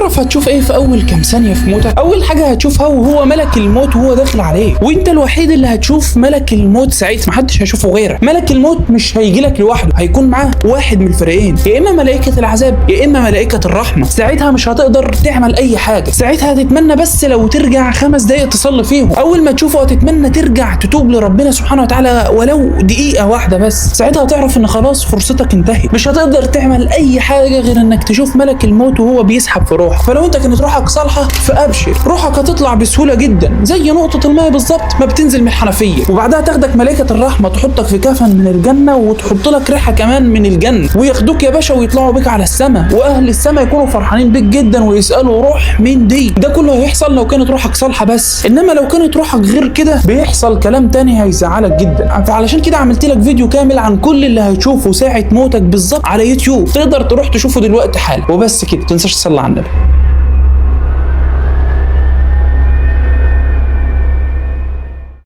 تعرف هتشوف ايه في اول كام ثانية في موتك؟ اول حاجة هتشوفها وهو ملك الموت وهو داخل عليك، وانت الوحيد اللي هتشوف ملك الموت ساعتها، محدش هيشوفه غيرك. ملك الموت مش هيجي لك لوحده، هيكون معاه واحد من الفريقين، يا اما ملائكة العذاب يا اما ملائكة الرحمة. ساعتها مش هتقدر تعمل اي حاجة، ساعتها هتتمنى بس لو ترجع 5 دقايق تصلي فيهم. اول ما تشوفه هتتمنى ترجع تتوب لربنا سبحانه وتعالى ولو دقيقة واحدة بس. ساعتها هتعرف ان خلاص فرصتك انتهت، مش هتقدر تعمل اي حاجة غير انك تشوف ملك الموت وهو بيسحب في روحك. فلو انت كانت روحك صالحه فابشر، روحك هتطلع بسهولة جدا زي نقطة الماء بالظبط ما بتنزل من الحنفية، وبعدها تاخدك ملائكة الرحمة تحطك في كفن من الجنة وتحط لك ريحه كمان من الجنة، وياخدوك يا باشا ويطلعوا بيك على السماء، واهل السماء يكونوا فرحانين بيك جدا ويسالوا روح مين دي. ده كله هيحصل لو كانت روحك صالحه بس، انما لو كانت روحك غير كده بيحصل كلام تاني هيزعلك جدا. فعلشان كده عملت لك فيديو كامل عن كل اللي هتشوفه ساعة موتك بالظبط على يوتيوب، تقدر تروح تشوفه دلوقتي حالا. وبس كده، متنساش تصلي على النبي.